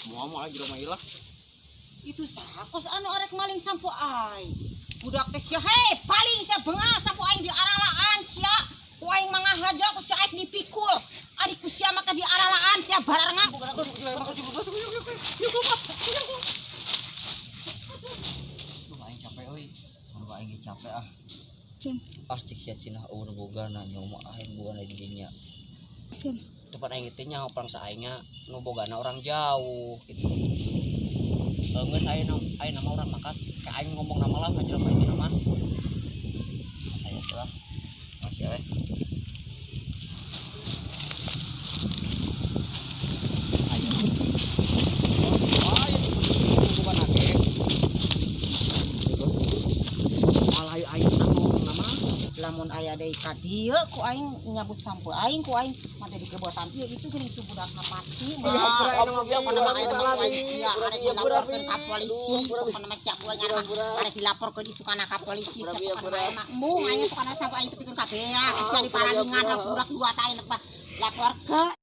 Moal moal jelema ieu lah. Itu sakos anu arek maling sampo aing. Budak teh sia hei, paling sia bengal sampo aing diaralaan sia. Ku aing mangahaja ku sia aing dipikul. Ari ku sia maka diaralaan sia barengan. Duh, aing capek euy. Sama aing ge capek ah. Ah, cik sia cenah eueuh bogana nyoma aing bogana di dinya. Tempat aing teh nyaho pangsa aingnya nu bogana orang jauh gitu. Geus aya nama orang makat kayak aing ngomong nama lah ka jelema itu nama. Ayo lah. Masih we. Ayo bogana ge. Moal ayo aing ngomong nama. Lamun aya deui ka dieu ku aing nyabut sampo aing ku aing mah dikebotan ieu itu geuning tu budakna pasti mah. Pokona mah aya mah ku aing sia arek dilaporkeun ka polisi. Pokona mah sia ku aing arek arek dilaporkeun isukana ka polisi sia pokona mah aya mah embung aing pokona sampo aing tepikeun ka beak sia di paraningan budak dua ta aing mah laporkeun.